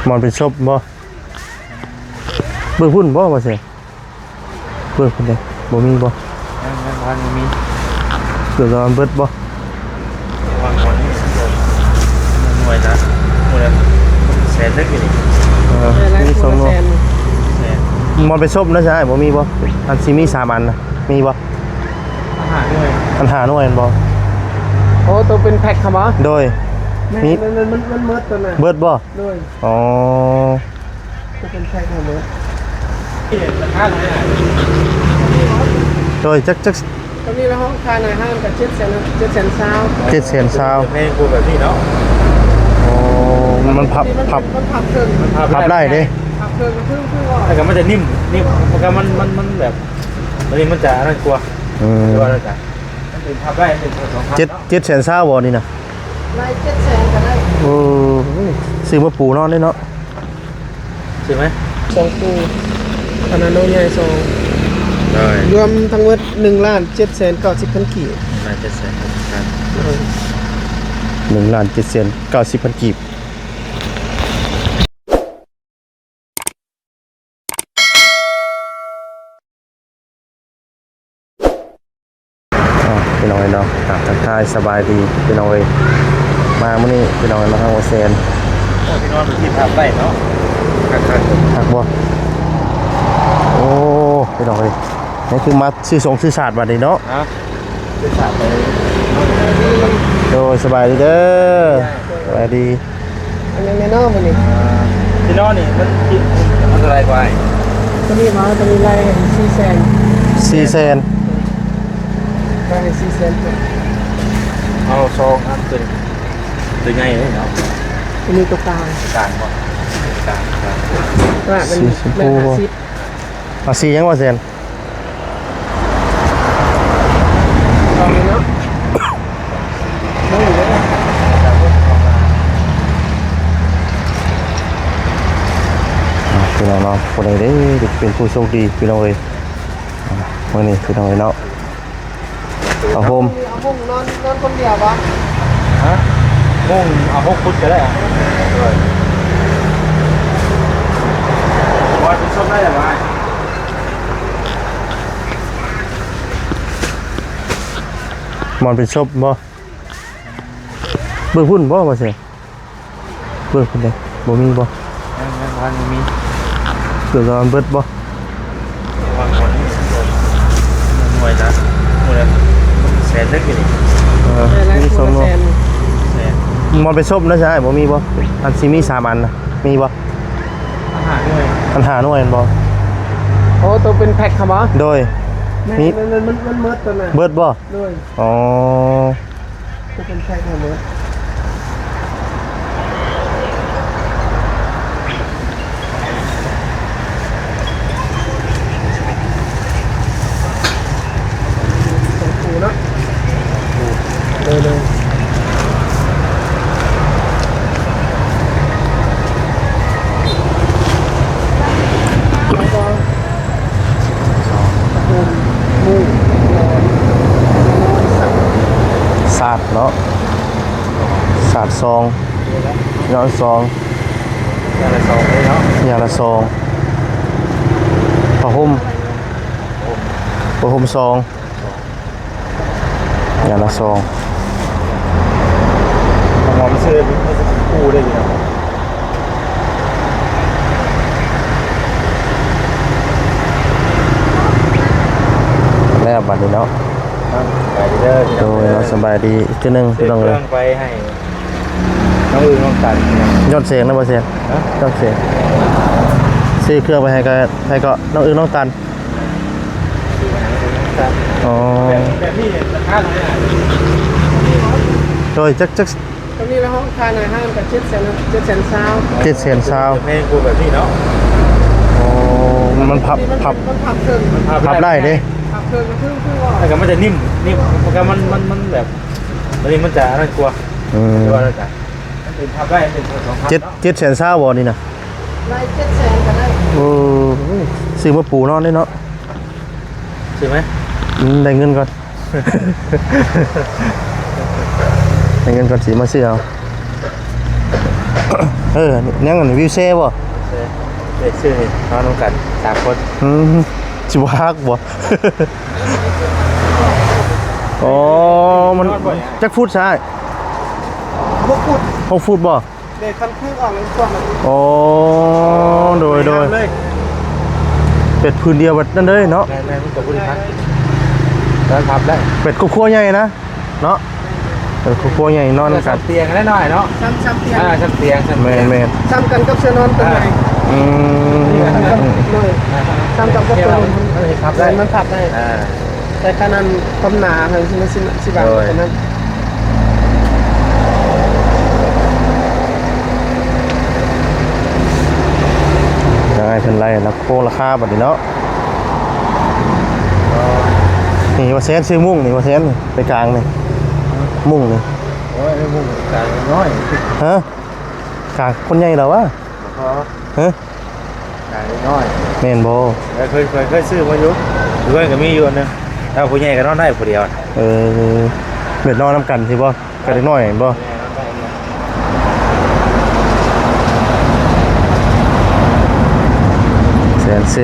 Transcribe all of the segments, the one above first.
ໝອນເປັນສົບບໍ່? ເບິ່ງພຸ້ນບໍ່ວ່າຊັ້ນ? ເບິ່ງພຸ້ນເດ້ ບໍ່ມີບໍ່? ຍັງ ຍັງບໍ່ທັນມີ. ເກີດວ່າມັນເບິດບໍ່? ວາງກ່ອນນີ້ ໜ່ວຍລະ ໜ່ວຍລະແສນເລີຍນີ້. ເອີ ມີສອງໜ່ວຍ. ແສນ ໝອນເປັນສົບນະຊາຍ ບໍ່ມີບໍ່? ອັນຊິມີສາມອັນນະ ມີບໍ່? ອັນຫ້າໜ່ວຍ ອັນຫ້າໜ່ວຍແມ່ນບໍ່? ໂອ້ ໂຕເປັນແພັກຫັ້ນບໍ່? ໂດຍ. ແມ່ນ ມີ ມັນ ມັນ ມັນ ມັນເບິດໂຕນັ້ນ ເບິດບໍ່? ໂດຍ. ອໍ ໂຕເປັນແພັກຫັ້ນເບິດ. ໂດຍ ຈັກ ຈັກ ໂຕນີ້ລະ ເຮົາຂາຍໃນຫ້າງກະເຈັດແສນ ເຈັດແສນຊາວ. ເຈັດແສນຊາວ ແພງກວ່າແບບນີ້ເນາະ. ອໍ ມັນ ມັນພັບ ພັບ ມັນພັບເຄິ່ງ ມັນພັບໄດ້ເດ້ ພັບເຄິ່ງ ຄື ຄືວ່າ ແລ້ວກະມັນຈະນິ້ມ ນິ້ມ ມັນກະ ມັນ ມັນ ມັນແບບ ອັນນີ້ມັນຈະອັນນັ້ນກວ່າ. ອືມ ແຕ່ວ່ານັ້ນກະ ມັນເປັນພັບໄດ້ ເປັນພັບສອງພັບເນາະ. ເຈັດ ເຈັດແສນຊາວບໍ່ນີ້ນະ? ໄດ້ເຈັດແສນກະໄດ້. ໂອ້ ຊື້ມາປູນອນເດ້ເນາະ. ຊື້ໄໝ? ສອງໂຕ ອັນນັ້ນນ້ອງໃຫຍ່ສອງ. ໂດຍ. ລວມທັງໝົດໜຶ່ງລ້ານເຈັດແສນເກົ້າສິບພັນກີບ. ໜຶ່ງລ້ານເຈັດແສນເກົ້າສິບພັນ. ໂດຍ. ໜຶ່ງລ້ານເຈັດແສນເກົ້າສິບພັນກີບ. ອ້າວ ພີ່ນ້ອງເອີຍເນາະ ກາບທັກທາຍສະບາຍດີພີ່ນ້ອງເອີຍ. ມາມື້ນີ້ພີ່ນ້ອງເອີຍ ມາທາງບໍ່ແຊນ. ໂອ້ ພີ່ນ້ອງ ທີ່ພັກໄດ້ເນາະ ຄັກໆ ຄັກບໍ່? ໂອ້ ພີ່ນ້ອງເອີຍ ນີ້ຄືມາຊື້ຊົງຊື້ສາດບັດນີ້ເນາະ. ຮະ? ໂດຍ ສະບາຍດີເດີ ສະບາຍດີ. ອັນຫຍັງແນ່ເນາະມື້ນີ້? ອ່າ ທີ່ນອນນີ້ມັນ ມັນເທົ່າໃດກວ່າອ້າຍ? ໂຕນີ້ມາ ໂຕນີ້ໄລ່ໃຫ້ສີ່ແສນ. ສີ່ແສນ ໄລ່ໃຫ້ສີ່ແສນ. ເອົາສອງອັນ ໂຕ ໂຕໃຫຍ່ເລີຍເນາະ. ໂຕນີ້ໂຕກາງ ກາງບໍ່? ກາງ ກາງ. ຕະຫຼາດມັນ ສີ່ສິບ ແມ່ນຫ້າສິບ. ອ່າ ສີ່ຫຍັງວ່າແສນ? ອ່າ ພີ່ນ້ອງເນາະ ຜູ້ໃດເດ້ ຈະເປັນຜູ້ໂຊກດີພີ່ນ້ອງເອີຍ. ອ່າ ມື້ນີ້ພີ່ນ້ອງເອີຍເນາະ ຜ້າຫົ່ມ ຜ້າຫົ່ມນອນ ນອນຄົນດຽວບໍ່? ຮະ? ມຸ້ງເອົາຫົກຟຸດກະໄດ້ອະ. ໂດຍ. ໝອນເປັນສົບໄດ້ແລ້ວບໍ່ອ້າຍ? ໝອນເປັນສົບບໍ່? ເບິ່ງພຸ້ນບໍ່ວ່າຊັ້ນ? ເບິ່ງພຸ້ນເດ້ ບໍ່ມີບໍ່? ຍັງ ຍັງບໍ່ທັນມີ. ເກີດວ່າມັນເບິດບໍ່? ວາງກ່ອນນີ້ ໜ່ວຍລະ ໜ່ວຍລະແສນເລີຍນີ້. ເອີ ມີສອງໜ່ວຍ. ແສນ ໝອນເປັນສົບນະຊາຍ ບໍ່ມີບໍ່? ອັນຊິມີສາມອັນນະ ມີບໍ່? ອັນຫ້າໜ່ວຍ ອັນຫ້າໜ່ວຍແມ່ນບໍ່? ໂອ້ ໂຕເປັນແພັກຫັ້ນບໍ່? ໂດຍ. ແມ່ນ ມີ ມັນ ມັນ ມັນເບິດໂຕນັ້ນ ເບິດບໍ່? ໂດຍ. ອໍ ຈະເປັນແພັກໃຫ້ໝົດ ສອງຄູ່ເນາະ. ໂດຍ ໂດຍ. ສາດເນາະ ສາດຊອງ ນອນຊອງ ຢ່າງລະຊອງເລີຍເນາະ ຢ່າງລະຊອງ. ຜ້າຫົ່ມ ຜ້າຫົ່ມຊອງ ຢ່າງລະຊອງ. ຫອມເຊີຍ ຄູ່ໄດ້ຢູ່ນະ. ແລ້ວບັດນີ້ເນາະ ສະບາຍດີເດີ. ໂດຍເນາະ ສະບາຍດີອີກເທື່ອໜຶ່ງ ຊື້ເຄື່ອງໄປໃຫ້ນ້ອງອຶ່ງນ້ອງຕັນ. ຍ້ອນແສງນະບໍ່ແຊນ? ຮະ? ຍ້ອນແສງ. ຊື້ເຄື່ອງໄປໃຫ້ກະ ໃຫ້ເກາະນ້ອງອຶ່ງນ້ອງຕັນ. ອໍ ແບບ ແບບນີ້ລາຄາເທົ່າໃດ? ໂດຍ ຈັກ ຈັກ ໂຕນີ້ລະ ເຮົາຂາຍໃນຫ້າງກະເຈັດແສນ ເຈັດແສນຊາວ ເຈັດແສນຊາວ. ແພງກວ່າແບບນີ້ເນາະ. ອໍ ມັນພັບ ພັບ ມັນພັບເຄິ່ງ ມັນພັບໄດ້ເດ້ ພັບເຄິ່ງ ຄື ຄືວ່າ ແລ້ວກະມັນຈະນິ້ມ ນິ້ມ ມັນກະ ມັນ ມັນ ມັນແບບ ອັນນີ້ມັນຈະອັນນັ້ນກວ່າ. ອືມ ແຕ່ວ່າແລ້ວກະ ມັນເປັນພັບໄດ້ ເປັນພັບສອງພັບເນາະ. ເຈັດແສນຊາວບໍ່ນີ້ນະ? ໄດ້ເຈັດແສນກະໄດ້. ໂອ້ ຊື້ມາປູນອນເດ້ເນາະ. ຊື້ໄໝ? ອືມ ໄດ້ເງິນກ່ອນ ໄດ້ເງິນກ່ອນຊິມາຊື້ເອົາ. ເອີ ຍັງອັນວິວແຊບໍ່? ເອີ ເອີ ຊື້ນີ້ນອນນຳກັນສາມຄົນ. ອືມ ຊິບໍ່ຮັກບໍ່? ອໍ ມັນຈັກຟຸດຊະອ້າຍ? ຫົກຟຸດ. ຫົກຟຸດບໍ່? ເດ້ ຄັນຄືອອກເລີຍສ່ວນນັ້ນ. ອໍ ໂດຍ ໂດຍ ເປັດພື້ນດຽວແບບນັ້ນເລີຍເນາະ. ແມ່ນໆ ມັນກໍບໍ່ໄດ້ພັກ ນອນພັບໄດ້. ເປັດຄອບຄົວໃຫຍ່ນະເນາະ. ເປັດຄອບຄົວໃຫຍ່ນອນນຳກັນ. ສ່ຳຕຽງໄດ້ໜ້ອຍເນາະ. ສ່ຳ ສ່ຳຕຽງ. ອ່າ ສ່ຳຕຽງ ສ່ຳຕຽງ. ແມ່ນໆ ສ່ຳກັນກັບເສື້ອນອນຕົວໃຫຍ່. ອ່າ ອືມ ສ່ຳກັນກັບເສື້ອນອນ ມັນພັບໄດ້. ມັນພັບໄດ້. ອ່າ ແຕ່ຄັນອັນຄວາມໜາຫັ້ນ ມັນຊິ ມັນຊິບັງ ໂດຍ ປານນັ້ນ. ໄດ້ເພິ່ນໄລ່ລະໂຄງລາຄາບັດນີ້ເນາະ. ນີ້ວ່າແຊນຊື້ມຸ້ງນີ້ ວ່າແຊນນີ້ ໄປກາງນີ້ ມຸ້ງນີ້. ໂອ້ຍ ມຸ້ງກາງນ້ອຍ. ຮະ? ກາງຄົນໃຫຍ່ລະວະ? ບໍ່ພໍ. ຮະ? ກາງນ້ອຍ. ແມ່ນບໍ່? ເອີ ເຄີຍ ເຄີຍ ເຄີຍຊື້ມາຢູ່ ເຮືອນກໍມີຢູ່ອັນໜຶ່ງ ແລ້ວຜູ້ໃຫຍ່ກໍນອນໄດ້ຜູ້ດຽວ. ເອີ ແບບນອນນຳກັນຊິບໍ່? ກັບເດັກນ້ອຍແມ່ນບໍ່? ແມ່ນ ນອນໄດ້. ແສນເຊ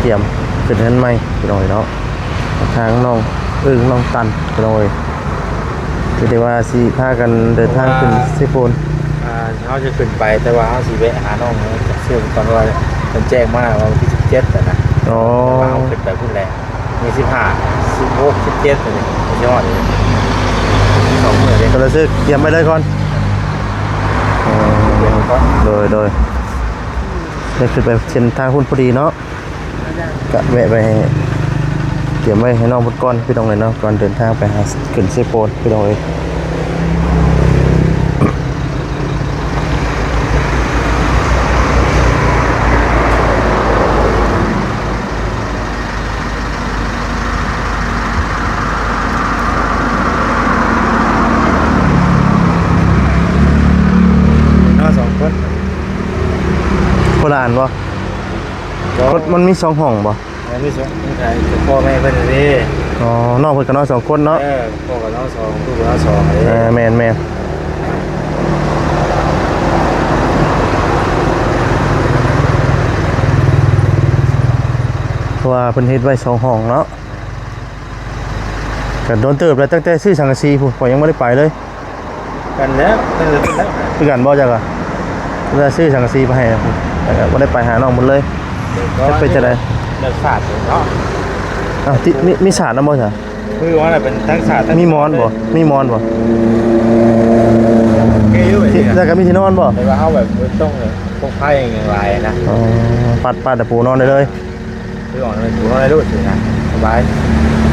ກຽມຂຶ້ນເຮືອນໃໝ່ພີ່ນ້ອງເນາະ. ທາງນ້ອງເອິງ ນ້ອງຕັນ ໂດຍ ຄືໄດ້ວ່າຊິພາກັນເດີນທາງຂຶ້ນເຊໂປນ. ອ່າ ເຮົາຈະຂຶ້ນໄປ ແຕ່ວ່າເຮົາຊິແວະຫານ້ອງເຊີນກ່ອນ ເພາະວ່າເພິ່ນແຈ້ງມາວ່າວັນທີສິບເຈັດນະ. ອໍ ແຕ່ວ່າເຮົາຂຶ້ນໄປພຸ້ນແຫຼະ ມີສິບຫ້າ ສິບຫົກ ສິບເຈັດນີ້ ຊິຮອດນີ້ ສອງມື້ເດ້. ກໍເລີຍຊື້ກຽມໄວ້ເລີຍກ່ອນ. ອໍ ກຽມໄວ້ກ່ອນ. ໂດຍ ໂດຍ ໄດ້ຂຶ້ນໄປເສັ້ນທາງພຸ້ນພໍດີເນາະ. ກະແວະໄປໃຫ້ ກຽມໄວ້ໃຫ້ນ້ອງເພິ່ນກ່ອນພີ່ນ້ອງເອີຍເນາະ ກ່ອນເດີນທາງໄປຫາ ຂຶ້ນເຊໂປນພີ່ນ້ອງເອີຍ. ນອນສອງຄົນ ຄົນລະອັນບໍ່? ບໍ່ ຄົນ ມັນມີສອງຫ້ອງບໍ່? ເອີ ມີສອງ ມີໃຜ ພໍ່ແມ່ເພິ່ນເດ້. ອໍ ນ້ອງເພິ່ນກໍນອນສອງຄົນເນາະ. ເອີ ພໍ່ກໍນອນສອງ ລູກກໍນອນສອງເດ້. ເອີ ແມ່ນໆ ເພາະວ່າເພິ່ນເຮັດໄວ້ສອງຫ້ອງເນາະ. ກໍໂດນເຕີບແລ້ວ ຕັ້ງແຕ່ຊື້ສັງກະສີພຸ້ນ ຂ້ອຍຍັງບໍ່ໄດ້ໄປເລີຍ. ກັນແລ້ວ ນັ້ນແຫຼະ ຄືກັນບໍ່ຈັກວ່າ ແລ້ວຊື້ສັງກະສີໄປໃຫ້ ແລ້ວກໍບໍ່ໄດ້ໄປຫານ້ອງເພິ່ນເລີຍ. ຈັກເປັນຈັ່ງໃດ ແບບສາດເນາະ. ອ້າວ ຕິ ມີ ມີສາດນຳບໍ່ຊະ? ຄືວ່າເປັນທັງສາດ ມີໝອນບໍ່? ມີໝອນບໍ່? ໂອເຄຢູ່ ທີ່ ແລ້ວກໍມີທີ່ນອນບໍ່? ແຕ່ວ່າເຮົາແບບບໍ່ຕ້ອງ ເອີ ພວກໄພຫຍັງຫຼາຍນະ. ອໍ ປັດ ປັດຕະປູນອນໄດ້ເລີຍ. ຄືອອກເປັນຜູ້ນ້ອຍໂລດຊີ້ນະ ສະບາຍ.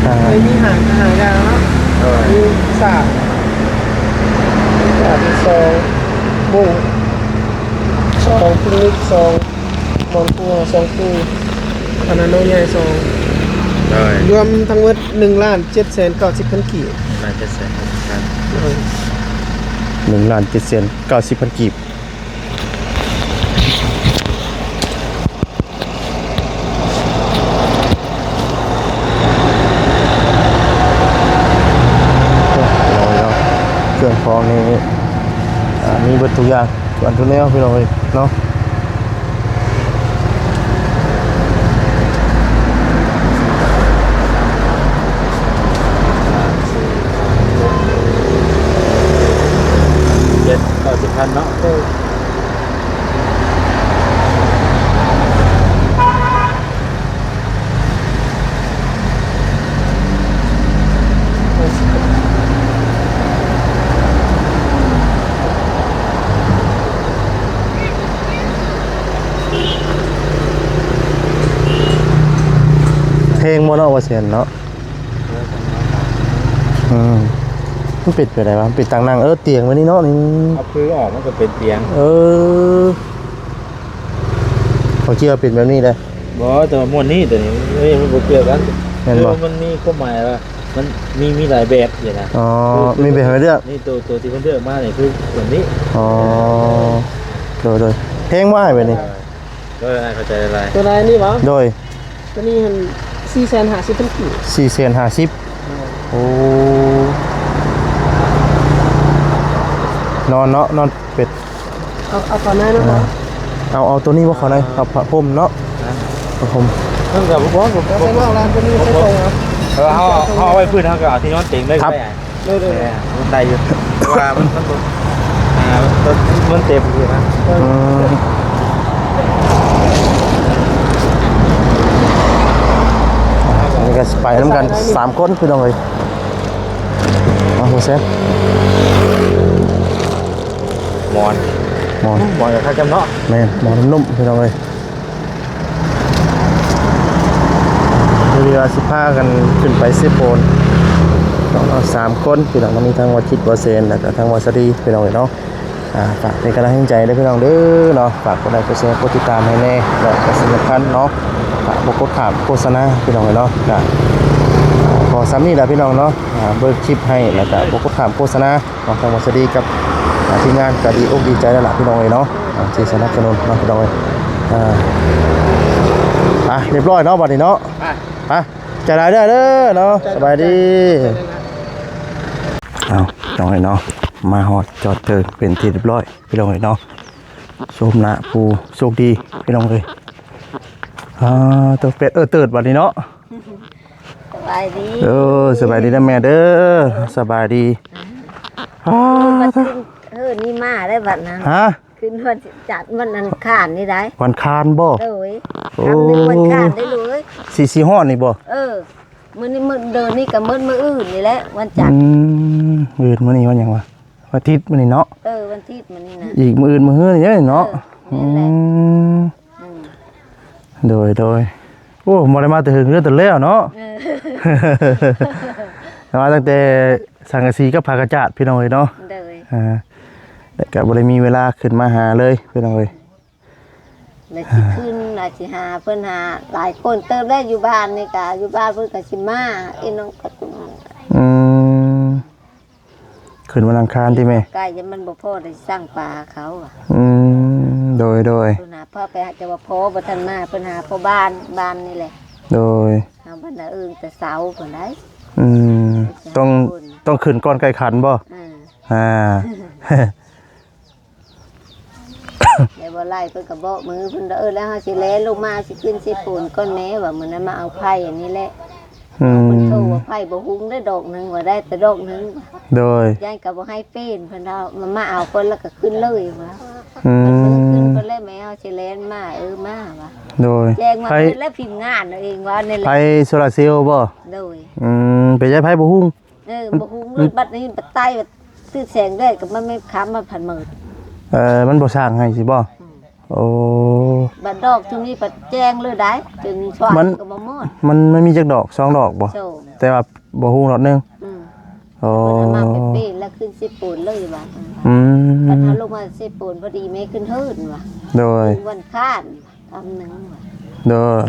ອ່າ ເອີ ມີຫາງ ຫາງການເນາະ. ເອີ ມີສາມ ສາມ ສອງ ມຸ້ງ ສອງ ພິກນິກ ສອງ ໝອນປູ ສອງປູ ອັນນັ້ນນ້ອງໃຫຍ່ ສອງ ໂດຍ ລວມທັງໝົດ ໜຶ່ງລ້ານເຈັດແສນເກົ້າສິບພັນກີບ. ໜຶ່ງລ້ານເຈັດແສນເກົ້າສິບພັນ ໂດຍ ໜຶ່ງລ້ານເຈັດແສນເກົ້າສິບພັນກີບ. ເຄື່ອງຂອງນີ້ ອ່າ ມີເບິດທຸກຢ່າງ ທຸກອັນທຸກແນວ ພີ່ນ້ອງເອີຍເນາະ. ເຈັດ ເກົ້າສິບພັນເນາະ. ໂດຍ ແພງບໍ່ເນາະ ວ່າແສນເນາະ? ອືມ ມັນເປັນໄປໄດ້ວະ? ມັນເປັນຕັ່ງນັ່ງ ເອີ ຕຽງໄວ້ນີ້ເນາະ ນີ້ ເອົາພື້ນອອກ ມັນກໍເປັນຕຽງ. ເອີ ຂ້ອຍຄິດວ່າເປັນແບບນີ້ເດ້. ບໍ່ ແຕ່ວ່າມ່ວນນີ້ ໂຕນີ້ ເອີ ມັນບໍ່ກ່ຽວກັນ. ແມ່ນບໍ່? ຄືມັນມີຄວາມໝາຍວ່າ ມັນມີ ມີຫຼາຍແບບຊີ້ນະ. ອໍ ຄື ຄື ມີແບບໃຫ້ເລືອກ. ນີ້ໂຕ ໂຕທີ່ເພິ່ນເລືອກມານີ້ຄືແບບນີ້. ອໍ ໂດຍ ໂດຍ ແພງບໍ່ອ້າຍແບບນີ້? ໂດຍ ອ້າຍເຂົ້າໃຈຫຼາຍໆ. ໂຕໃດນີ້ຫວາ? ໂດຍ ໂຕນີ້ຫັ້ນ ສີ່ແສນຫ້າສິບພັນກີບ. ສີ່ແສນຫ້າສິບ. ໂອ້ ນອນເນາະ ນອນເປັດ. ເອົາ ເອົາຕອນນັ້ນນະ ເອີ ເອົາ ເອົາໂຕນີ້ບໍ່ເຂົາໃນ ເອົາຜ້າຫົ່ມເນາະ ຜ້າຫົ່ມ ເພິ່ນກໍບໍ່ ບໍ່ ບໍ່ ບໍ່ ເອົາຕົວນີ້ໃສ່ຖົງເອົາ ເອີ ເຮົາ ເຮົາເອົາໄວ້ພື້ນ ເຮົາກໍເອົາທີ່ນອນເຕັງເລີຍ ຄັບ ກໍໄດ້ ເອີ ເອີ ເອີ ເອີ ມັນໄດ້ຢູ່ ເພາະວ່າມັນ ມັນ ອ່າ ມັນ ມັນເຕັມຢູ່ນະ ເອີ ອືມ ນີ້ກໍຊິໄປນຳກັນສາມຄົນ ພີ່ນ້ອງເອີຍ ເອົາ ບໍ່ແຊບ ໝອນ ໝອນ ໝອນກໍຄັກຈຳເນາະ ແມ່ນ ໝອນນຸ້ມໆ ພີ່ນ້ອງເອີຍ ຄືວ່າຊິພາກັນຂຶ້ນໄປເຊໂປນ ສາມຄົນ ພີ່ນ້ອງ ມີທັງວ່າຈິດ ວ່າແຊນ ແລ້ວກໍທັງວ່າສະດີ ພີ່ນ້ອງເອີຍເນາະ ອ່າ ຝາກເປັນກຳລັງແຮງໃຈເດີພີ່ນ້ອງເດີເນາະ ຝາກກົດໄລກົດແຊກົດຕິດຕາມໃຫ້ແດ່ ແລະກໍສຳຄັນເນາະ ຝາກບໍ່ກົດຂ້າມໂຄສະນາ ພີ່ນ້ອງເອີຍເນາະ ກໍຂໍສ່ຳນີ້ລະພີ່ນ້ອງເນາະ ອ່າ ເບິ່ງຄລິບໃຫ້ ແລ້ວກໍບໍ່ກົດຂ້າມໂຄສະນາ ເນາະ ທາງວັດສະດີກັບ ອ່າ ທີມງານກໍດີອົກດີໃຈແລ້ວລະພີ່ນ້ອງເອີຍເນາະ ອ່າ ທີ່ສະໜັບສະໜູນເນາະພີ່ນ້ອງເອີຍ ອ່າ ອ່ະ ຮຽບຮ້ອຍເນາະ ບັດນີ້ເນາະ ອ່ະ ອ່ະ ໃຈຫຼາຍເດີເນາະ ສະບາຍດີ ເອົາ ພີ່ນ້ອງເອີຍເນາະ ມາຮອດຈອດເຖິງເປັນທີ່ຮຽບຮ້ອຍພີ່ນ້ອງເອີຍເນາະ ຊົມໜ້າຜູ້ໂຊກດີພີ່ນ້ອງເອີຍ ອ່າ ຕົວເປັດເອີເຕີດບັດນີ້ເນາະ ສະບາຍດີ ເອີ ສະບາຍດີນະແມ່ເດີ ສະບາຍດີ ເອີ ອ່າ ເອີ ບັດຂຶ້ນເຮີນນີ້ມາໄດ້ບັດນະ ຮະ ຂຶ້ນວັນຈັນ ວັນອັງຄານນີ້ໄດ໋ ວັນຄານບໍ່ ໂດຍ ໂອ້ ວັນຄານໄດ້ເລີຍ ຊິ ຊິຮອດນີ້ບໍ່ ເອີ ມື້ນີ້ມື້ ເດີນນີ້ກໍໝົດມື້ອື່ນນີ້ແຫຼະ ວັນຈັນ ອືມ ມື້ອື່ນ ມື້ນີ້ວັນຫຍັງວະ ວັນທິດມື້ນີ້ເນາະ ເອີ ວັນທິດມື້ນີ້ນະ ອີກມື້ອື່ນມື້ຮືນີ້ເນາະ ເອີ ອືມ ອືມ ໂດຍ ໂດຍ ໂອ້ ບໍ່ໄດ້ມາແຕ່ເຫິງເດີ ແຕ່ແລ້ວເນາະ ເອີ ມາຕັ້ງແຕ່ສັງກະສີກັບຜ້າກະຈາດ ພີ່ນ້ອງເອີຍເນາະ ໂດຍ ອ່າ ແຕ່ກໍບໍ່ໄດ້ມີເວລາຂຶ້ນມາຫາເລີຍ ພີ່ນ້ອງເອີຍ ແລ້ວຊິຂຶ້ນ ອືມ ອາດຊິຫາເພິ່ນ ຫາຫຼາຍຄົນເຕີບແລ້ວ ຢູ່ບ້ານນີ້ກະ ຢູ່ບ້ານເພິ່ນກໍຊິມາ ອີ່ນ້ອງກໍ ອືມ ຂຶ້ນວັນອັງຄານຕິແມ່ ໃກ້ ມັນບໍ່ພໍໄດ້ສ້າງປາເຂົາ ອືມ ໂດຍ ໂດຍ ເພິ່ນຫາພາໄປ ຈະວ່າພໍບໍ່ທັນມາ ເພິ່ນຫາພໍ່ບ້ານ ບ້ານນີ້ແຫຼະ ໂດຍ ເຮົາບ້ານນາເອີງແຕ່ເຊົ້າພຸ້ນໃດ ອືມ ຕ້ອງ ຕ້ອງຂຶ້ນກ່ອນໄກ່ຂັນບໍ່ ເອີ ອ່າ ແລ້ວບໍ່ໄລ່ເພິ່ນກໍເບາະມືເພິ່ນ ເອີ ແລ້ວເຮົາຊິແລ່ລົງມາ ຊິຂຶ້ນຊິໂປນກ່ອນແມ້ ວ່າມື້ນັ້ນມາເອົາໄຜ່ອັນນີ້ແຫຼະ ອືມ ເພິ່ນໂທວ່າໄຜ່ບໍ່ຮຸ່ງໄດ້ດອກໜຶ່ງ ວ່າໄດ້ແຕ່ດອກໜຶ່ງ ໂດຍ ຢ້ານກໍບໍ່ໃຫ້ເປັນ ເພິ່ນເອົາ ມາ ມາເອົາກ່ອນແລ້ວກໍຂຶ້ນເລີຍວ່າ ອືມ ເພິ່ນເອົາຂຶ້ນເພິ່ນແລ້ວ ແມ່ເຮົາຊິແລ່ນມາ ເອີ ມາວ່າ ໂດຍ ແຈ້ງມາ ໄຟ ເພິ່ນແລ້ວພິມງານເອົາເອງວ່ານີ້ແຫຼະ ໄຟໂຊລາເຊວບໍ່ ໂດຍ ອືມ ເປັນໄຟບໍ່ຮຸ່ງ ເອີ ບໍ່ຮູ້ ອືມ ບັດນີ້ບັດໃຕ້ ບັດຖືກແສງແດດກໍມັນໄມ່ຄ້ຳ ມັນພັນມືດ ເອີ ມັນບໍ່ສ້າງໃຫ້ຊິບໍ່ ອືມ ໂອ້ ບັດດອກຊຸມນີ້ບັດແຈ້ງເລີຍໄດ໋ ຈົນສວ່າງ ມັນ ກໍບໍ່ໝົດ ມັນ ມັນມີຈັກດອກ ສອງດອກບໍ່ ສອງ ແຕ່ວ່າບໍ່ຮູ້ດອກໜຶ່ງ ອືມ ໂອ້ ເພິ່ນເອົາມາເປັນປີແລ້ວຂຶ້ນຊິໂປນເລີຍວ່າ ອືມ ບັດເຮົາລົງມາຊິໂປນ ພໍດີແມ່ຂຶ້ນເຮືອນວ່າ ໂດຍ ວັນຄານ ຄຳໜຶ່ງວ່າ ໂດຍ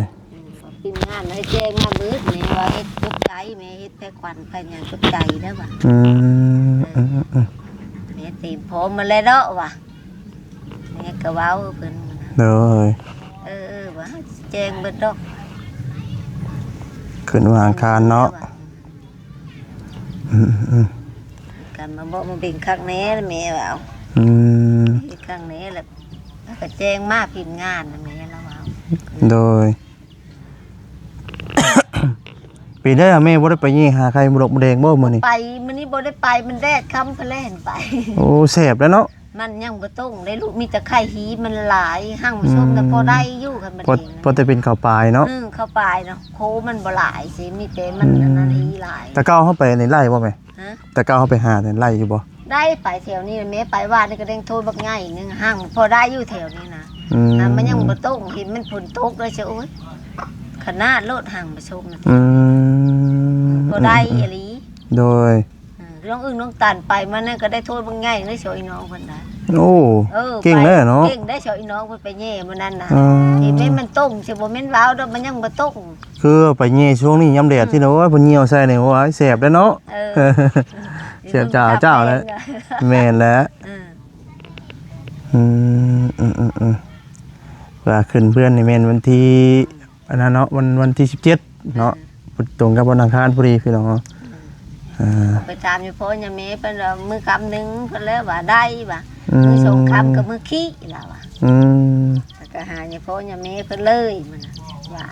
ອືມ ທີມງານໃຫ້ແຈ້ງມາເບິດ ແມ່ວ່າເຮັດຕົກໃຈ ແມ່ເຮັດແທ້ຂວັນແທ້ຫຍັງຕົກໃຈແລ້ວວ່າ ອືມ ເອີ ອືມ ແມ່ຕຽມພ້ອມມາແລ້ວເນາະວ່າ ແມ່ກໍເວົ້າເພິ່ນ ໂດຍ ເອີ ເອີ ວ່າແຈ້ງເບິດດອກ ຂຶ້ນວັນອັງຄານເນາະ ອືມ ອືມ ກໍມາເບາະມາເບັງຄັກແນ່ ແມ່ວ່າ ອືມ ເຮັດຄັກແນ່ ແລ້ວກໍແຈ້ງມາພິມງານນະ ແມ່ລາວເວົ້າ ໂດຍ ເປັນໄດ໋ແມ່ ບໍ່ໄດ້ໄປແຍ່ຫາໄຂ່ມົດແດງບໍ່ມື້ນີ້ ໄປ ມື້ນີ້ບໍ່ໄດ້ໄປ ມັນແດດຄ່ຳ ເພິ່ນແລ່ນໄປ ໂອ້ ແສບແລ້ວເນາະ ມັນຍັງບໍ່ຕົງເດ້ລູກ ມີແຕ່ໄຂ່ຮີມັນຫຼາຍ ຫາງມາຊົມນະ ອືມ ພໍໄດ້ຢູ່ ຄັນມັນ ພໍ ພໍແຕ່ເປັນເຂົ້າປາຍເນາະ ອືມ ເຂົ້າປາຍເນາະ ໂຄມັນບໍ່ຫຼາຍຊິ ມີແຕ່ມັນ ອືມ ອັນນັ້ນຮີຫຼາຍ ແຕ່ເກົ່າເຮົາໄປນີ້ໄລ່ບໍ່ແມ່? ຮະ? ແຕ່ເກົ່າເຮົາໄປຫານີ້ໄລ່ຢູ່ບໍ່? ໄດ້ ໄປແຖວນີ້ແມ່ ໄປວານນີ້ກໍໄດ້ໂທບັກໃຫຍ່ໜຶ່ງ ຫາງພໍໄດ້ຢູ່ແຖວນີ້ນະ ອືມ ນະ ມັນຍັງບໍ່ຕົງ ເຫັນມັນຝົນຕົກເລີຍ ໂອ້ຍ ຂະໜາດໂລດ ຫາງມາຊົມນະ ອືມ ພໍໄດ້ອີ່ຫຼີ ໂດຍ ເອີ ນ້ອງອຶ່ງນ້ອງຕັນໄປມານັ້ນກໍໄດ້ໂທບັກໃຫຍ່ເລີຍ ຊ່ອຍນ້ອງເພິ່ນນະ ໂອ້ ເອີ ເກັ່ງເດ້ເນາະ ເກັ່ງໄດ້ ຊ່ອຍນ້ອງເພິ່ນໄປແຍ່ມື້ນັ້ນນະ ອືມ ທີ່ແມ່ນມັນຕົງຊິ ບໍ່ແມ່ນເວົ້າດອກ ມັນຍັງບໍ່ຕົງ ຄືໄປແຍ່ຊ່ວງນີ້ຍາມແດດ ອືມ ທີ່ເນາະ ໂອ້ຍ ເພິ່ນຍ່ຽວໃສ່ນີ້ ໂອ້ຍ ແສບເດ້ເນາະ ເອີ ແສບຈ້າວໆ ແລ້ວ ແມ່ນແຫຼະ ອືມ ອືມ ອືມ ອືມ ວ່າຂຶ້ນເຮືອນນີ້ແມ່ນວັນທີ ອັນນັ້ນເນາະ ວັນ ວັນທີສິບເຈັດເນາະ ອືມ ຕົງກັບວັນອັງຄານພໍດີພີ່ນ້ອງເນາະ ອືມ ອ່າ ໄປຖາມຍາພໍ່ຍາແມ່ເພິ່ນວ່າມື້ຄ່ຳໜຶ່ງ ເພິ່ນແລ້ວວ່າໄດ້ວ່າ ອືມ ມື້ສອງຄ່ຳກໍມື້ຂີ້ລາວວ່າ ອືມ ແລ້ວກໍຫາຍາພໍ່ຍາແມ່ເພິ່ນເລີຍ ມັນວ່າ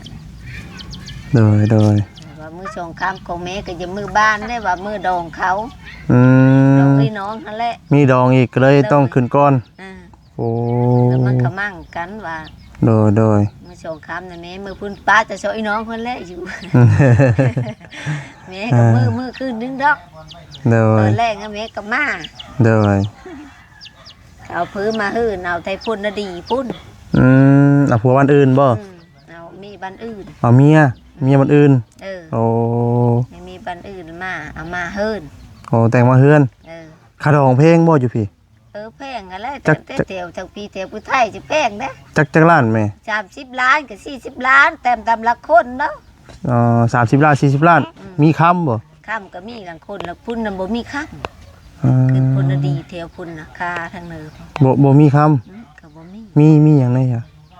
ໂດຍ ໂດຍ ວ່າມື້ສອງຄ່ຳຂອງແມ່ກໍຢ່າມື້ບ້ານເດ້ ວ່າມື້ດອງເຂົາ ອືມ ດອງເອື້ອຍນ້ອງຫັ້ນແຫຼະ ມີດອງອີກກໍເລີຍ ໂດຍ ຕ້ອງຂຶ້ນກ່ອນ ອ່າ ໂອ້ ແລ້ວມັນກໍໝັ້ງກັນວ່າ ໂດຍ ໂດຍ ມື້ສອງຄ່ຳນະແມ່ ມື້ພຸ້ນປ້າຈະຊ່ອຍນ້ອງເພິ່ນແຫຼະຢູ່ ແມ່ກໍມື້ ມື້ຄືນໜຶ່ງດອກ ໂດຍ ຕອນແລງນະແມ່ກໍມາ ໂດຍ ເອົາເພີມາເຮີນ ເອົາໄທພຸ້ນນະດີພຸ້ນ ອືມ ເອົາຜົວບ້ານອື່ນບໍ່? ອືມ ເອົາເມຍບ້ານອື່ນ ເອົາເມຍ ເມຍບ້ານອື່ນ ເອີ ໂອ້ ເມຍບ້ານອື່ນມາ ເອົາມາເຮີນ ໂອ້ ແຕ່ງມາເຮືອນ ເອີ ຄ່າດອງແພງບໍ່ຢູ່ພີ້? ເອີ ແພງຫັ້ນແຫຼະ ຈັກ ແຕ່ ແຕ່ແຖວທາງພີ້ແຖວຜູ້ໄທຊິແພງເດ້ ຈັກ ຈັກລ້ານແມ່? ສາມສິບລ້ານກັບສີ່ສິບລ້ານ ແຕ່ມຕາມຫຼັກຄົນເນາະ ອໍ ສາມສິບລ້ານ ສີ່ສິບລ້ານ ອືມ ມີຄຳບໍ່? ຄຳກໍມີ ລາງຄົນລະພຸ້ນນະບໍ່ມີຄຳ ອືມ ຄືພຸ້ນນະດີແຖວພຸ້ນນະ ຄາທາງເໜືອ ບໍ່ ບໍ່ມີຄຳ ອືມ ກໍບໍ່ມີ ມີ ມີຫຍັງແດ່?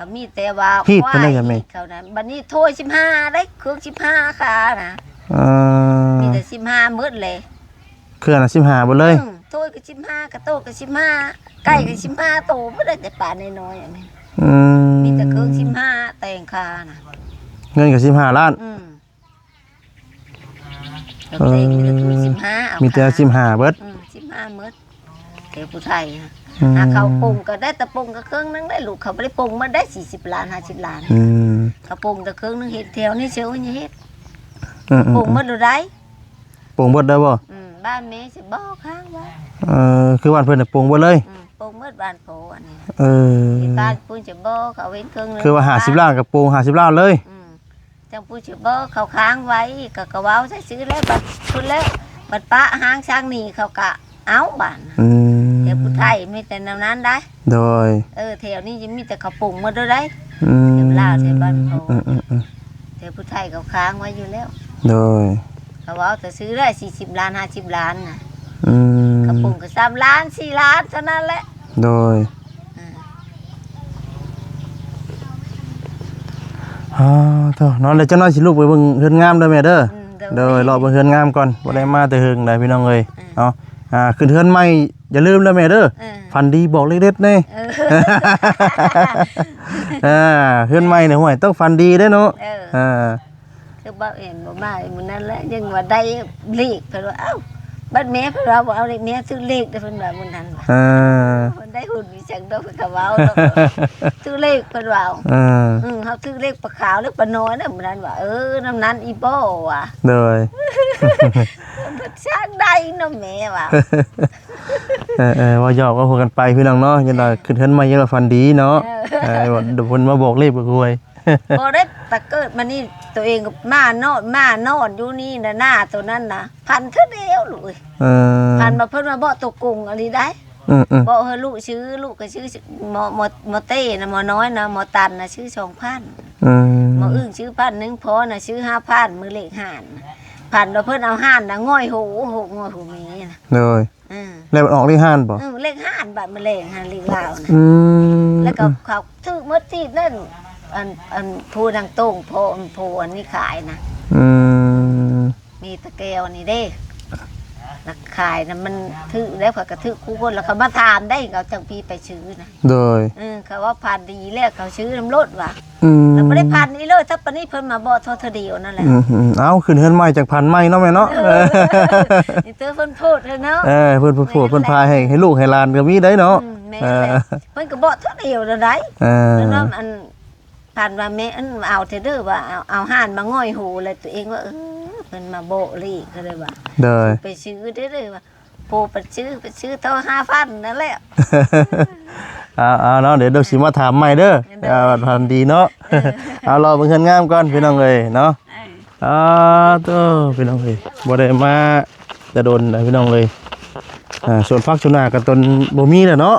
ກໍມີແຕ່ວ່າ ຮີດເພິ່ນໄດ້ຫຍັງແມ່? ຄວາຍ ຮີດເຂົານັ້ນ ບັດນີ້ໂທຍສິບຫ້າໄດ້ ເຄື່ອງສິບຫ້າຄານະ ເອີ ມີແຕ່ສິບຫ້າໝົດເລີຍ ເຄື່ອງນະສິບຫ້າເບິດເລີຍ ອືມ ໂທຍກໍສິບຫ້າ ກະໂຕກໍສິບຫ້າ ໄກ່ກໍສິບຫ້າໂຕ ບໍ່ໄດ້ແຕ່ປານ້ອຍໆ ອັນນີ້ ອືມ ມີແຕ່ເຄື່ອງສິບຫ້າ ແຕ່ງຄານະ ເງິນກໍສິບຫ້າລ້ານ ອືມ ເອີ ມີແຕ່ສິບຫ້າ ເອົາ ມີແຕ່ສິບຫ້າເບິດ ອືມ ສິບຫ້າໝົດ ແຕ່ຜູ້ໄທນະ ອືມ ຫາເຂົາປົງກໍໄດ້ ແຕ່ປົງກໍເຄິ່ງໜຶ່ງໄດ້ ລູກເຂົາບໍ່ໄດ້ປົງໝົດໄດ້ ສີ່ສິບລ້ານ ຫ້າສິບລ້ານ ອືມ ເຂົາປົງແຕ່ເຄິ່ງໜຶ່ງ ເຮັດແຖວນີ້ເຊີຍເຮັດ ອືມ ປົງໝົດໂລດໄດ້ ປົງເບິດໄດ້ບໍ່? ອືມ ບ້ານແມ່ຊິບໍ່ຄ້າງໄວ້ ເອີ ຄືບ້ານເພິ່ນນະປົງເບິດເລີຍ ອືມ ປົງເບິດບ້ານພໍ່ອັນນີ້ ເອີ ທີ່ບ້ານພຸ້ນຊິບໍ່ ເຂົາເວັນເຄິ່ງໜຶ່ງ ຄືວ່າຫ້າສິບລ້ານກໍປົງຫ້າສິບລ້ານເລີຍ ອືມ ຈັ່ງຜູ້ຊິບໍ່ເຂົາຄ້າງໄວ້ ກໍ ກໍເວົ້າຊື່ໆແຫຼະ ບັດພຸ້ນແລ້ວ ບັດປະຮ້າງຊ່າງໜີເຂົາກະເອົາບາດ ອືມ ແຕ່ຜູ້ໄທມີແຕ່ແນວນັ້ນໄດ໋ ໂດຍ ເອີ ແຖວນີ້ມີແຕ່ເຂົາປຸງໝົດໂລດໄດ໋ ອືມ ແຖວລາວແຖວບ້ານເຂົາ ອືມໆໆ ແຕ່ຜູ້ໄທເຂົາຄ້າງໄວ້ຢູ່ແລ້ວ ໂດຍ ເຂົາເວົ້າແຕ່ຊື້ໄດ້ສີ່ສິບລ້ານ ຫ້າສິບລ້ານນະ ອືມ ເຂົາປຸງກໍສາມລ້ານ ສີ່ລ້ານເທົ່ານັ້ນແຫຼະ ໂດຍ ອ່າ ອ່າ ໂທ້ ເນາະ ແລ້ວຈັກໜ້ອຍຊິລຸກໄປເບິ່ງເຮືອນງາມເດີແມ່ເດີ ອືມ ໂດຍ ໂດຍ ເລາະເບິ່ງເຮືອນງາມກ່ອນ ບໍ່ໄດ້ມາແຕ່ເຫິງໃດພີ່ນ້ອງເອີຍ ອ່າ ເນາະ ອ່າ ຂຶ້ນເຮືອນໃໝ່ຢ່າລືມເດີແມ່ເດີ ອ່າ ຝັນດີບອກເລັກເດັດແດ່ ເອີ ອ່າ ເຮືອນໃໝ່ນີ້ ຫ້ວຍ ຕ້ອງຝັນດີເດ້ເນາະ ເອີ ອ່າ ຄືບໍ່ເຫັນບໍ່ມາມື້ນັ້ນແຫຼະ ຍັງວ່າໄດ້ເລກ ເພິ່ນວ່າ ເອົ້າ ບັດແມ່ ເພິ່ນວ່າ ບໍ່ເອົາເລກ ແມ່ຊື້ເລກເດີ ເພິ່ນວ່າມື້ນັ້ນ ເອີ ເພິ່ນໄດ້ຫຸ້ນ ຈັກດອກ ເພິ່ນກໍເວົ້າເນາະ ຖືກເລກເພິ່ນວ່າ ເອີ ອືມ ເຮົາຖືກເລກປາຂາວ ເລກປານ້ອຍນະ ມື້ນັ້ນວ່າ ເອີ ນຳນັ້ນອີ່ບໍ່ວ່າ ໂດຍ ເພິ່ນຊ່າງໄດ້ເນາະແມ່ວ່າ ເອີໆ ເວົ້າຫຍອກເວົ້າຫົວກັນໄປພີ່ນ້ອງເນາະ ຢ່າງໜ້ອຍ ເອີ ຂຶ້ນເຮືອນໃໝ່ຢ່າວ່າຝັນດີເນາະ ເອີ ເອີ ເພິ່ນມາບອກເລກບອກຫວຍ ບໍ່ໄດ້ ແຕ່ເກີດມານີ້ ໂຕເອງກໍມານອນ ມານອນຢູ່ນີ້ນະ ໜ້າໂຕນັ້ນນະ ພັນເທື່ອດຽວລູກເອີຍ ເອີ ພັນມາ ເພິ່ນມາບອກໂຕກົງອີ່ຫຼີໄດ໋ ອືມໆ ບອກໃຫ້ລູກຊື້ ລູກກໍຊື້ ໝໍ ໝໍ ໝໍເຕ້ນະ ໝໍນ້ອຍນະ ໝໍຕັນນະ ຊື້ສອງພັນ ອືມ ໝໍອຶ່ງຊື້ພັນໜຶ່ງ ພໍ່ນະຊື້ຫ້າພັນ ມື້ເລກຮ້ານ ພັນວ່າເພິ່ນເອົາຮ້ານນະ ຫງອຍໂຫ ໂຫ ຫງອຍໂຫແມ່ນະ ໂດຍ ເອີ ແລ້ວມັນອອກເລກຮ້ານບໍ່? ເອີ ເລກຮ້ານ ບັດມະແລງຫັ້ນ ເລກລາວນະ ອືມ ແລ້ວກໍເຂົາຖືກໝົດທີ່ນັ້ນ ອັນ ອັນຜູ້ນາງໂຕ້ງ ພໍ່ ຜູ້ອັນນີ້ຂາຍນະ ອືມ ມີຕະແກ້ວນີ້ເດ້ ແລ້ວຂາຍນະ ມັນຖືກແລ້ວ ເຂົາກໍຖືກຄູ່ຄົນ ແລ້ວເຂົາມາຖາມໄດ໋ ເຂົາຈັ່ງພີໄປຊື້ນະ ໂດຍ ເອີ ເຂົາວ່າພັນດີແລ້ວ ເຂົາຊື້ນຳໂລດວ່າ ອືມ ແລ້ວບໍ່ໄດ້ພັນອີ່ເລີຍ ຖ້າປານນີ້ເພິ່ນມາບອກເທົ່າ ເທື່ອດຽວນັ້ນແຫຼະ ອືມໆ ເອົ້າ ຂຶ້ນເຮືອນໃໝ່ຈັກພັນໃໝ່ເນາະແມ່ເນາະ ເອີ ມີແຕ່ເພິ່ນໂພດເນາະ ເອີ ເພິ່ນ ເພິ່ນໂພດ ເພິ່ນພາໃຫ້ ໃຫ້ລູກໃຫ້ຫຼານກໍມີໄດ໋ເນາະ ອືມ ແມ່ນແຫຼະ ເອີ ເພິ່ນກໍບອກເທົ່າດຽວນັ້ນໄດ໋ ເອີ ເພິ່ນວ່າ ອັນ ພັນວ່າແມ່ ອັນ ເອົາແທ້ເດີວ່າ ເອົາ ເອົາຮ້ານມາຫງອຍໂຫ ແລ້ວຕົວເອງວ່າ ເອີ ເພິ່ນມາບອກເລກ ກໍເລີຍວ່າ ໂດຍ ໄປຊື້ເດີ ເດີວ່າ ຜູ້ໄປຊື້ ໄປຊື້ຕໍ່ຫ້າພັນນັ້ນແຫຼະ ເອົາໆ ເນາະ ດຽວເຮົາຊິມາຖາມໃໝ່ເດີ ເອີ ເອົາ ຝັນດີເນາະ ເອີ ເອົາ ລໍເບິ່ງເຮືອນງາມກ່ອນພີ່ນ້ອງເອີຍເນາະ ເອີ ອາ ໂທ້ ພີ່ນ້ອງເອີຍ ບໍ່ໄດ້ມາແຕ່ດົນແລ້ວພີ່ນ້ອງເອີຍ ອ່າ ສວນຜັກສວນໜ້າກໍຕົນບໍ່ມີແລ້ວເນາະ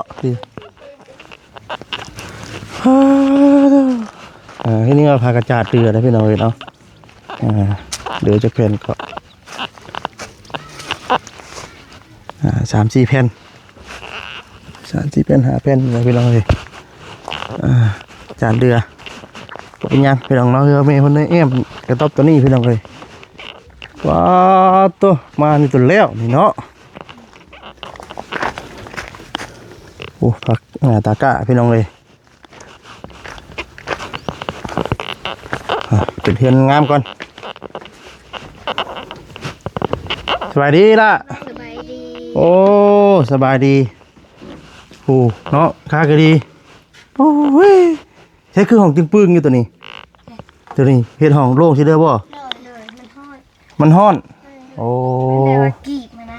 ອ່າ ເຮັດນີ້ກໍພາກັນຈາດເດືອນແລ້ວພີ່ນ້ອງເອີຍເນາະ ອ່າ ເດືອນຈັກແຜ່ນກໍ ອ່າ ສາມສີ່ແຜ່ນ ສາມສີ່ແຜ່ນ ຫ້າແຜ່ນ ພີ່ນ້ອງເອີຍ ອ່າ ຈານເດືອນ ບໍ່ເປັນຫຍັງພີ່ນ້ອງເນາະ ຄືແມ່ເພິ່ນໄດ້ແອ້ມກະຕອບໂຕນີ້ພີ່ນ້ອງເອີຍ ວ້າໂຕ ມານີ້ຕົນແລ້ວນີ້ເນາະ. ໂອ້ ຜັກ ອ່າ ຕາກ້າ ພີ່ນ້ອງເອີຍ. ອ່າ ເປັນເຮືອນງາມກ່ອນ. ສະບາຍດີລະ. ສະບາຍດີ. ໂອ້ ສະບາຍດີ. ໂອ້ ເນາະ ຄາກະດີ. ໂອ້ຍ ໃຊ້ຄືຫ້ອງຕຶງປຶງຢູ່ໂຕນີ້. ໂຕນີ້ເຮັດຫ້ອງໂລ່ງຊິເດີບໍ່? ໂດຍ ໂດຍ ມັນຮ້ອນ. ມັນຮ້ອນ. ເອີ ໂອ້ ມັນແບບວ່າກີບມານະ.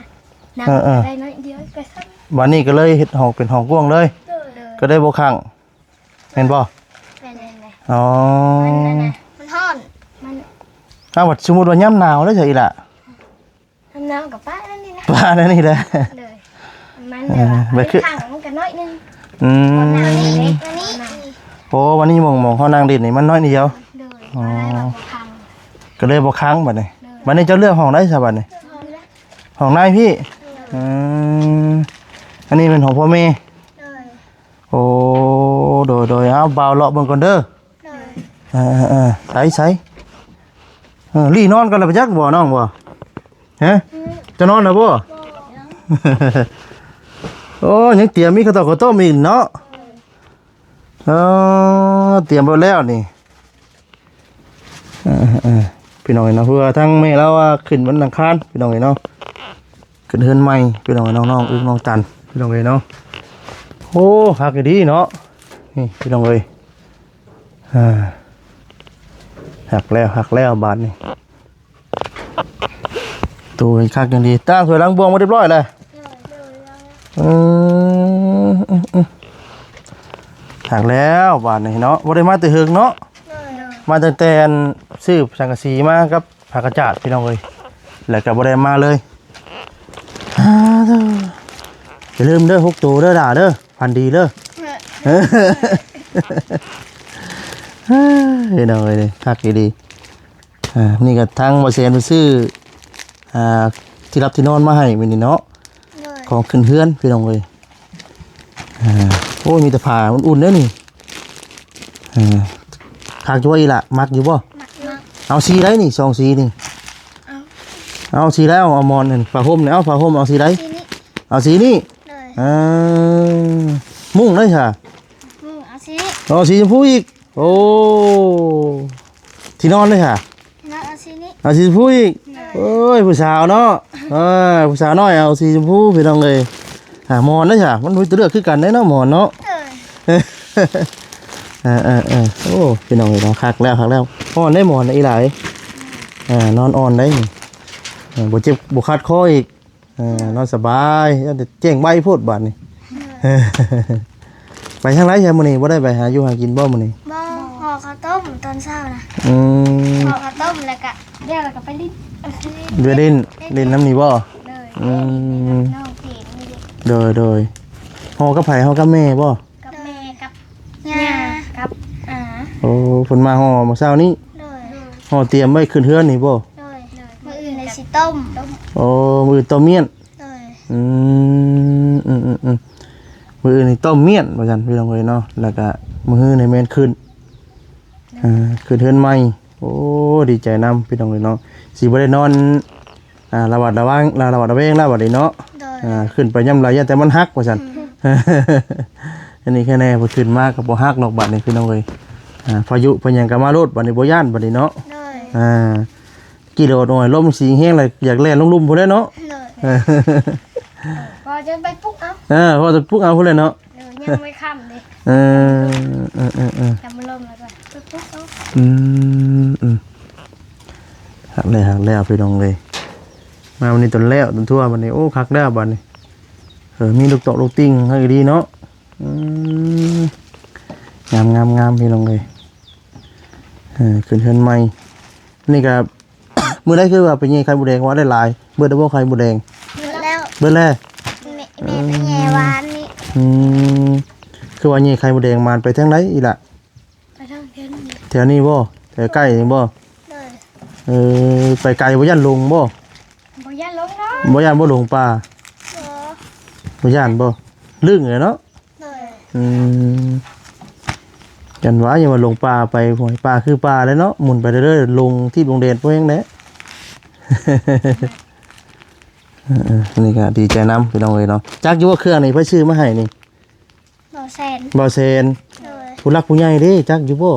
ເອີໆ ໄດ້ໜ້ອຍດຽວກໍຊັ້ນ. ບາດນີ້ກໍເລີຍເຮັດຫ້ອງເປັນຫ້ອງກວ້າງເລີຍ. ໂດຍ ໂດຍ ກໍໄດ້ບໍ່ຂັງ. ແມ່ນບໍ່? ແມ່ນໆ ອໍ ມັນນັ້ນນະ ມັນຮ້ອນ. ມັນ ອ້າວ ສົມມຸດວ່າຍາມໜາວແລ້ວຊະອີ່ຫຼະ? ຍາມໜາວກໍປະນັ້ນນີ້ນະ. ປະນັ້ນນີ້ແຫຼະ. ໂດຍ ມັນ ເອີ ແບບວ່າ ແບບຄື ອັນນີ້ຂັງມັນກໍໜ້ອຍໜຶ່ງ. ອືມ ຕອນໜາວນີ້ເດ້ ຕອນນີ້. ໂອ້ ວັນນີ້ໝ່ອງ ໝ່ອງເຮົານັ່ງຫຼິ້ນນີ້ມັນໜ້ອຍໜຶ່ງດຽວ. ໂດຍ ອໍ ກໍເລີຍວ່າບໍ່ຂັງ ກໍເລີຍບໍ່ຂັງບາດນີ້. ໂດຍ ບາດນີ້ເຈົ້າເລືອກຫ້ອງໃດຊະບາດນີ້? ຫ້ອງໃນພີ້. ໂດຍ ອືມ ອັນນີ້ແມ່ນຫ້ອງພໍ່ແມ່. ໂດຍ ໂອ້ ໂດຍໆ ເອົາ ບ່າວເລາະເບິ່ງກ່ອນເດີ. ໂດຍ ເອີໆ ໃສໆ ເອີ ລີ້ນອນກ່ອນລະ ໄປຈັກບໍ່ນ້ອງບໍ່? ຮະ ອືມ ຈະນອນລະບໍ່? ບໍ່ ໂອ້ ຍັງຕຽມມີເຂົ້າຕົ້ມ ເຂົ້າຕົ້ມອີກເນາະ. ເອີ ຕຽມໄວ້ແລ້ວນີ້. ເອີໆ ພີ່ນ້ອງເອີຍເນາະ ເພາະວ່າທາງແມ່ລາວວ່າຂຶ້ນວັນອັງຄານ ພີ່ນ້ອງເອີຍເນາະ. ຂຶ້ນເຮືອນໃໝ່ ພີ່ນ້ອງເອີຍ ນ້ອງໆ ອຶກ ນ້ອງຈັນ ພີ່ນ້ອງເອີຍເນາະ. ໂອ້ ຄັກອີ່ຫຼີເນາະ ນີ້ພີ່ນ້ອງເອີຍ. ອ່າ ຄັກແລ້ວ ຄັກແລ້ວບາດນີ້. ໂຕຄັກຢ່າງດີ ຕັ້ງຖ້ວຍລ້າງບ່ວງມາຮຽບຮ້ອຍແລ້ວ. ອືມ ຄັກແລ້ວບາດນີ້ເນາະ ບໍ່ໄດ້ມາແຕ່ເຫິງເນາະ. ມາຕັ້ງແຕ່ອັນຊື້ສັງກະສີມາກັບ ພາກະຈາດ ພີ່ນ້ອງເອີຍ ແລ້ວກໍບໍ່ໄດ້ມາເລີຍ. ອ່າ ຢ່າລືມເດີ ຫົກໂຕເດີ ຫຼ້າເດີ ຝັນດີເດີ. ເອີ ພີ່ນ້ອງເອີຍ ຄັກອີ່ຫຼີ. ອ່າ ນີ້ກໍທາງບໍ່ແຊນໄປຊື້ ອ່າ ທີ່ຮັບທີ່ນອນມາໃຫ້ມື້ນີ້ເນາະ. ໂດຍ ຂອງຂຶ້ນເຮືອນ ພີ່ນ້ອງເອີຍ. ອ່າ ໂອ້ຍ ມີແຕ່ຜ້າອຸ່ນໆເດ້ນີ້. ອ່າ ຄັກຢູ່ບໍ່ອີ່ຫຼະ ມັກຢູ່ບໍ່? ມັກ ມັກ. ເອົາສີໃດນີ້ ສອງສີນີ້? ເອົາ ເອົາສີໃດ? ເອົາ ເອົາໝອນນັ້ນ ຜ້າຫົ່ມນີ້ ເອົາຜ້າຫົ່ມ ເອົາສີໃດ? ສີນີ້ ເອົາສີນີ້. ໂດຍ ເອີ ມຸ້ງໃດຊະ? ມຸ້ງເອົາສີນີ້ ເອົາສີຊົມພູອີກ. ໂອ້ ທີ່ນອນເດ້ຫາ? ທີ່ນອນເອົາສີນີ້ ເອົາສີຊົມພູອີກ. ໂດຍ ໂອ້ຍ ຜູ້ສາວເນາະ ເອີ ຜູ້ສາວນ້ອຍເອົາສີຊົມພູ ພີ່ນ້ອງເອີຍ. ອ່າ ໝອນເດ້ຫາ? ມັນມີແຕ່ເລືອກຄືກັນເດ້ເນາະ ໝອນເນາະ. ໂດຍ ເອີໆໆ ໂອ້ ພີ່ນ້ອງເອີຍເນາະ ຄັກແລ້ວ ຄັກແລ້ວ. ອ່ອນໄດ໋ໝອນອີ່ຫຼາ. ອ່າ ນອນອ່ອນໄດ໋ນີ້. ເອີ ບໍ່ເຈັບບໍ່ຂັດຄໍອີກ. ເອີ ນອນສະບາຍ ຢ້ານແຕ່ແຈ້ງໄວໂພດບາດນີ້. ໄປທາງໃດຊະມື້ນີ້? ບໍ່ໄດ້ໄປຫາຢູ່ຫາກິນບໍ່ມື້ນີ້? ບໍ່ ຫໍ່ເຂົ້າຕົ້ມຕອນເຊົ້ານະ. ອືມ ຫໍ່ເຂົ້າຕົ້ມ ແລ້ວກະ ແລ້ວ ແລ້ວກະໄປຫຼິ້ນ ໄປຫຼິ້ນ ຫຼິ້ນນຳນີ້ບໍ່? ໂດຍ ອືມ ນ້ອງເພງນີ້ເດ້. ໂດຍໆ ຫໍ່ກັບໃຜ? ຫໍ່ກັບແມ່ບໍ່? ກັບແມ່ ກັບ ຍ່າ ຍ່າ ກັບອາ. ໂອ້ ເພິ່ນມາຫໍ່ມື້ເຊົ້ານີ້. ໂດຍ ຫໍ່ຕຽມໄວ້ຂຶ້ນເຮືອນນີ້ບໍ່? ໂດຍ ມື້ອື່ນຊິຕົ້ມ. ໂອ້ ມື້ອື່ນຕົ້ມມ້ຽນ. ໂດຍ ອືມ ອືມໆ ມື້ອື່ນນີ້ຕົ້ມມ້ຽນວ່າຊັ້ນ ພີ່ນ້ອງເອີຍເນາະ. ແລ້ວກະມື້ຮືນີ້ແມ່ນຂຶ້ນ ໂດຍ ອ່າ ຂຶ້ນເຮືອນໃໝ່. ໂອ້ ດີໃຈນຳ ພີ່ນ້ອງເອີຍເນາະ ຊິບໍ່ໄດ້ນອນ ອ່າ ລະຫວາດລະວັງ ລະ ລະຫວາດລະແວງແລ້ວບັດນີ້ເນາະ. ໂດຍ ອ່າ ຂຶ້ນໄປຍາມໃດຢ້ານແຕ່ມັນຫັກວ່າຊັ້ນ. ອືມ ອັນນີ້ແຄ່ແນ່ ເພິ່ນຂຶ້ນມາກໍບໍ່ຫັກດອກບັດນີ້ ພີ່ນ້ອງເອີຍ. ອ່າ ພາຍຸພາຫຍັງກໍມາໂລດບັດນີ້ ບໍ່ຢ້ານບັດນີ້ເນາະ. ໂດຍ ອ່າ ກິໂລດ ໂອ້ຍ ລົມສີແຮງແລ້ວ ຢາກແລ່ນລົງລຸ່ມພຸ້ນແຫຼະເນາະ. ໂດຍ ພໍຈະໄປປຸກເອົາ. ເອີ ພໍຈະປຸກເອົາພຸ້ນແຫຼະເນາະ. ໂດຍ ຍັງບໍ່ຄ່ຳເດ້. ເອີ ເອີໆໆ ຈະມາລົມແລ້ວກໍໄປປຸກເອົາ. ອືມ ອືມ ຮັກແລ້ວ ຮັກແລ້ວ ພີ່ນ້ອງເອີຍ. ມາວັນນີ້ຕົນແລ້ວ ຕົນທົ່ວບັດນີ້ ໂອ້ ຄັກແລ້ວບັດນີ້. ເອີ ມີລູກຕອກລູກຕິ່ງໃຫ້ດີເນາະ. ອືມ ງາມໆໆ ພີ່ນ້ອງເອີຍ. ເອີ ຂຶ້ນເຮືອນໃໝ່ ນີ້ກໍ ມື້ໃດຄືວ່າໄປແຍ່ໄຂ່ມົດແດງວ່າໄດ້ຫຼາຍ ເບິດແລ້ວບໍ່ໄຂ່ມົດແດງ? ເບິດແລ້ວ ເບິດແລ້ວ. ແມ່ ແມ່ໄປແຍ່ວານນີ້. ອືມ ຄືວ່າແຍ່ໄຂ່ມົດແດງມານໄປທາງໃດອີ່ຫຼະ? ໄປທາງແຖວນີ້ ແຖວນີ້ບໍ່? ແຖວໃກ້ນີ້ບໍ່? ໂດຍ ເອີ ໄປໄກບໍ່ ຢ້ານຫຼົງບໍ່? ບໍ່ຢ້ານຫຼົງເນາະ. ບໍ່ຢ້ານບໍ່ຫຼົງປ່າ? ບໍ່ ບໍ່ຢ້ານບໍ່? ລຶ້ງເລີຍເນາະ. ໂດຍ ອືມ ຈັ່ງວ່າ ຢ່າວ່າຫຼົງປ່າໄປ ຫ້ວຍປ່າຄືປ່າແຫຼະເນາະ ໝູນໄປເລື້ອຍໆ ຫຼົງທິດຫຼົງແດນບໍ່ແຮງແຫຼະ. ເອີໆ ນີ້ກໍດີໃຈນຳ ພີ່ນ້ອງເອີຍເນາະ. ຈັກຢູ່ວ່າເຄື່ອງນີ້ໃຜຊື້ມາໃຫ້ນີ້? ແສນ ບ່າວແສນ ໂດຍ ຜູ້ຫຼັກຜູ້ໃຫຍ່ເດ້ ຈັກຢູ່ບໍ່?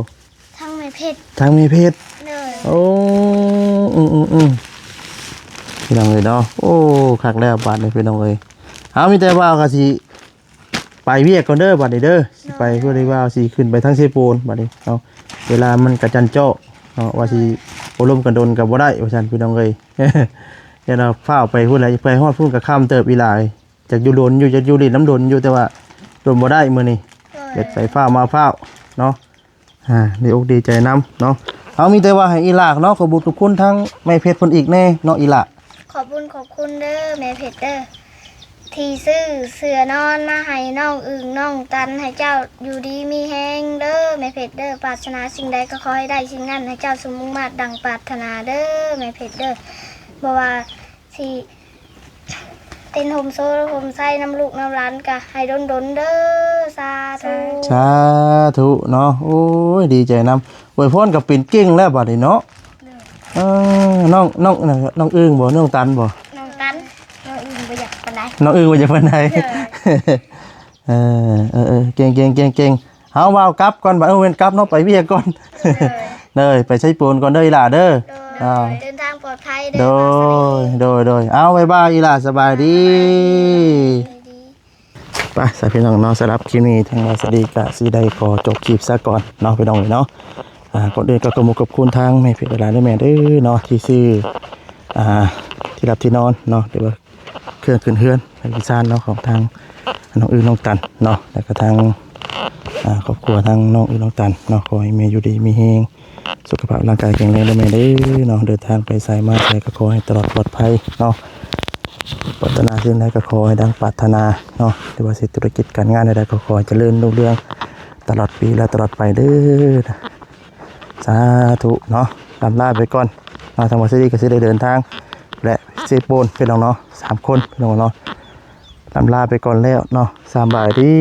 ທາງແມ່ເພັດ ທາງແມ່ເພັດ ໂດຍ ໂອ້ ອືມໆໆ ພີ່ນ້ອງເອີຍເນາະ ໂອ້ ຄັກແລ້ວບາດນີ້ ພີ່ນ້ອງເອີຍ ເຮົາມີແຕ່ວ່າກໍຊິ ໄປວຽກກ່ອນເດີບາດນີ້ເດີ ຊິໄປ ໂດຍ ເພື່ອທີ່ວ່າຊິຂຶ້ນໄປທາງເຊໂປນບາດນີ້ເນາະ ເວລາມັນກະຈັນເຈາະເນາະ ວ່າຊິໂອ້ລົມກັນດົນກໍບໍ່ໄດ້ວ່າຊັ້ນ ພີ່ນ້ອງເອີຍ ຢ້ານວ່າຟ້າວໄປພຸ້ນແຫຼະ ໄປຮອດພຸ້ນກໍຄ່ຳເຕີບອີ່ຫຼາຍ ຢາກຢູ່ດົນຢູ່ ຢາກຢູ່ຫຼິ້ນນຳດົນຢູ່ ແຕ່ວ່າດົນບໍ່ໄດ້ມື້ນີ້ ໂດຍ ເຮັດໄປຟ້າວມາຟ້າວເນາະ ອ່າ ດີອົກດີໃຈນຳເນາະ ເຮົາມີແຕ່ວ່າໃຫ້ອີ່ຫຼາເນາະ ຂອບບຸນຂອບຄຸນທາງແມ່ເພັດເພິ່ນອີກແດ່ເນາະ ອີ່ຫຼາ ຂອບບຸນຂອບຄຸນເດີແມ່ເພັດເດີ ທີ່ຊື້ເສື້ອນອນມາໃຫ້ນ້ອງອຶ່ງນ້ອງຕັນ ໃຫ້ເຈົ້າຢູ່ດີມີແຮງເດີແມ່ເພັດເດີ ປາດຖະໜາສິ່ງໃດກໍຂໍໃຫ້ໄດ້ສິ່ງນັ້ນ ໃຫ້ເຈົ້າສົມມຸ່ງມາດດັ່ງປາດຖະໜາເດີແມ່ເພັດເດີ ບໍ່ວ່າຊິເປັນຮົ່ມໂພຮົ່ມໄຊນຳລູກນຳຫຼານ ກໍໃຫ້ດົນໆເດີ ສາທຸ ສາທຸເນາະ ໂອ້ຍ ດີໃຈນຳ ອວຍພອນກໍເປັນເກັ່ງແລ້ວບາດນີ້ເນາະ ເອີ ນ້ອງ ນ້ອງ ນ້ອງອຶ່ງບໍ່ ນ້ອງຕັນບໍ່ ນ້ອງຕັນ ນ້ອງອຶ່ງບໍ່ຢາກປານໃດ ນ້ອງອຶ່ງບໍ່ຢາກປານໃດ ເອີ ເອີ ເອີ ເກັ່ງໆໆໆ ເຮົາວ່າກັບກ່ອນບາດ ເອີ ແມ່ນກັບເນາະ ໄປວຽກກ່ອນ ເອີ ເດີ ໄປໄຊໂປນກ່ອນເດີອີ່ຫຼາເດີ ໂດຍ ອ່າ ເດີນທາງປອດໄພເດີ ໂດຍ ໂດຍ ໂດຍ ເອົາ ບາຍບາຍອີ່ຫຼາ ສະບາຍດີ ສະບາຍດີ ໄປ ສາພີ່ນ້ອງເນາະ ສຳລັບຄລິບນີ້ທາງວາສະດີກະຊິໄດ້ຂໍຈົບຄລິບຊະກ່ອນເນາະ ພີ່ນ້ອງເອີຍເນາະ ອ່າ ກ່ອນອື່ນກໍຂອບຄຸນຂອບຄຸນທາງແມ່ເພັດຫຼາຍໆເດີແມ່ເດີເນາະ ທີ່ຊື້ ອ່າ ທີ່ຮັບທີ່ນອນເນາະ ຫຼືວ່າເຄື່ອງຂຶ້ນເຮືອນເຮືອນຊານເນາະ ຂອງທາງນ້ອງອຶ່ງນ້ອງຕັນເນາະ ແລ້ວກໍທາງ ອ່າ ຄອບຄົວທາງນ້ອງອຶ່ງນ້ອງຕັນເນາະ ຂໍໃຫ້ແມ່ຢູ່ດີມີແຮງ ສຸຂະພາບຮ່າງກາຍແຂງແຮງເດີແມ່ເດີເນາະ ເດີນທາງໄປໃສມາໃສກໍຂໍໃຫ້ຕະຫຼອດປອດໄພເນາະ ປາດຖະໜາສິ່ງໃດກໍຂໍໃຫ້ດັ່ງປາດຖະໜາເນາະ ຫຼືວ່າຊິທຸລະກິດການງານໃດໆກໍຂໍໃຫ້ຈະເລີນຮຸ່ງເຮືອງຕະຫຼອດປີ ແລະ ຕະຫຼອດໄປເດີ ສາທຸເນາະ ລຳລາໄປກ່ອນເນາະ ທາງວາສະດີກໍຊິໄດ້ເດີນທາງ ແລະ ເຊໂປນ ພີ່ນ້ອງເນາະ ສາມຄົນ ພີ່ນ້ອງເນາະ ລຳລາໄປກ່ອນແລ້ວເນາະ ສະບາຍດີ.